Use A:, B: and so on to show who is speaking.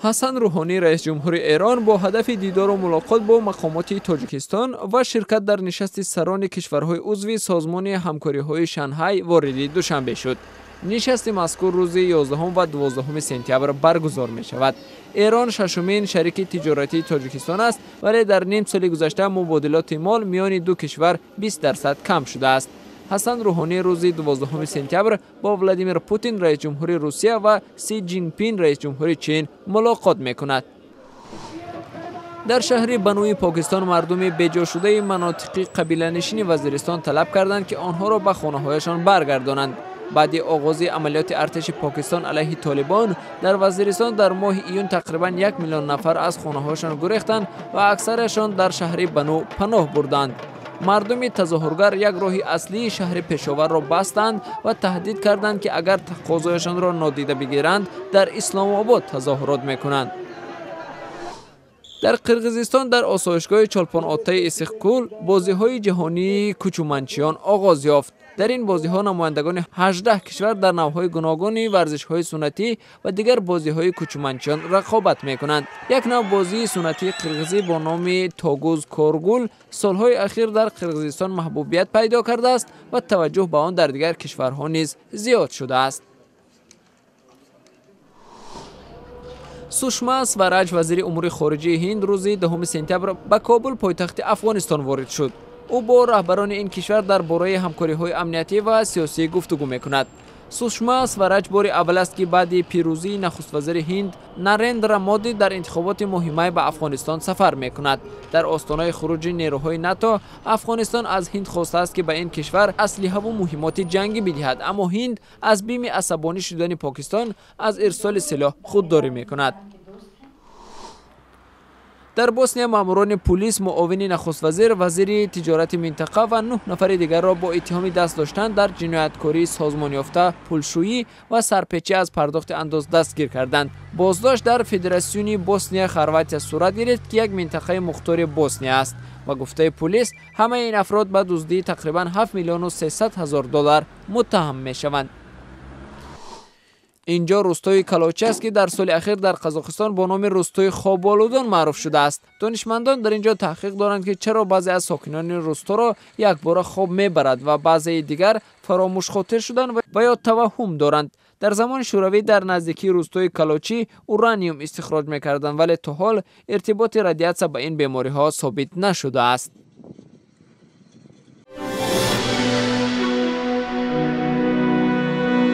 A: Ҳасан Рӯҳонӣ, раис ҷумҳури Эрон, бо ҳадафи дидору мулоқот бо мақомоти Тоҷикистон ва ширкат дар нишасти сарони кишварҳои узви Созмони ҳамкориҳои Шанхай вориди Душанбе шуд. Нишасти мазкур рӯзи 11 ва 12 сентябр баргузор мешавад. Эрон шашумин шарики тиҷоратии Тоҷикистон аст, вале дар ним соли гузашта мубодилоти мол миёни ду кишвар 20% кам шудааст. Ҳасан Рӯҳонӣ рӯзи 12 сентябр бо Владимир Путин, раис ҷумҳури Русия, ва Си Ҷинпин, раис ҷумҳури Чин, мулоқот мекунад. Дар шаҳри Бануи Покистон мардуми беҷошудаи манотиқи қабиланишини Вазиристон талаб карданд, ки онҳоро ба хонаҳояшон баргардонанд. Баъди оғози амалиёти артиши Покистон алайҳи Толибон дар Вазиристон дар моҳи июн тақрибан 1 миллион нафар аз хонаҳояшон гурехтанд ва аксарашон дар шаҳри Бану паноҳ бурданд. Мардуми тазоҳургар як роҳи аслии шаҳри Пешоварро бастанд ва таҳдид карданд, ки агар тақозояшонро нодида бигиранд, дар Исломобод тазоҳурот мекунанд. Дар Қирғизистон дар осоишгоҳи Чолпон-Отаи Иссиқкул бозиҳои ҷаҳонии кӯчуманчиён оғоз ёфт. Дар ин бозиҳо намояндагони 18 кишвар дар навъҳои гуногуни варзишҳои суннатӣ ва дигар бозиҳои кӯчуманчиён рақобат мекунанд. Як навъ бозии суннатии қирғизӣ бо номи Тогуз Коргул солҳои ахир дар Қирғизистон маҳбубият пайдо кардааст ва таваҷҷӯҳ ба он дар дигар кишварҳо низ зиёд шудааст. Сушма Свараҷ, вазири умури хориҷии Ҳинд, рӯзи 10 сентябр ба Кобул, пойтахти Афғонистон, ворид шуд. Ӯ бо раҳбарони ин кишвар дар бораи ҳамкориҳои амниятӣ ва сиёсӣ гуфтугӯ мекунад. Сушма Свараҷ бори аввал аст, ки баъди пирӯзии нахуствазири Ҳинд Нарендра Моди дар интихоботи моҳи май ба Афғонистон сафар мекунад. Дар остонаи хуруҷи нерӯҳои НАТО, Афғонистон аз Ҳинд хостааст, ки ба ин кишвар аслиҳаву муҳиммоти ҷангӣ бидиҳад, аммо Ҳинд аз бими асабонӣ шудани Покистон аз ирсоли силоҳ худдорӣ мекунад. Дар Босния маъмурони пулис муовини нахуствазир, вазири тиҷорати минтақа ва 9 нафари дигарро бо иттиҳоми даст доштан дар ҷинояткории созмонёфта, пулшӯӣ ва сарпечӣ аз пардохти андоз дастгир карданд. Боздошт дар Федератсиони Босния Хорватия сурат гирифт, ки як минтақаи мухтори Босния аст. Ба гуфтаи пулис, ҳамаи ин афрод ба дуздии тақрибан 7 миллиону 300 ҳазор доллар муттаҳам мешаванд. Инҷо рӯстои Калочи аст, ки дар соли ахир дар Қазоқистон бо номи рӯстои хоболудон маъруф шудааст. Донишмандон дар ин ҷо таҳқиқ доранд, ки чаро баъзе аз сокинони рӯсторо якбора хоб мебарад ва баъзеи дигар фаромӯшхотир шуданд ва ё таваҳҳум доранд. Дар замони Шӯравӣ дар наздикии рӯстои Калочӣ ураниум истихроҷ мекарданд, вале то ҳол иртиботи радиатсия ба ин бемориҳо собит нашудааст.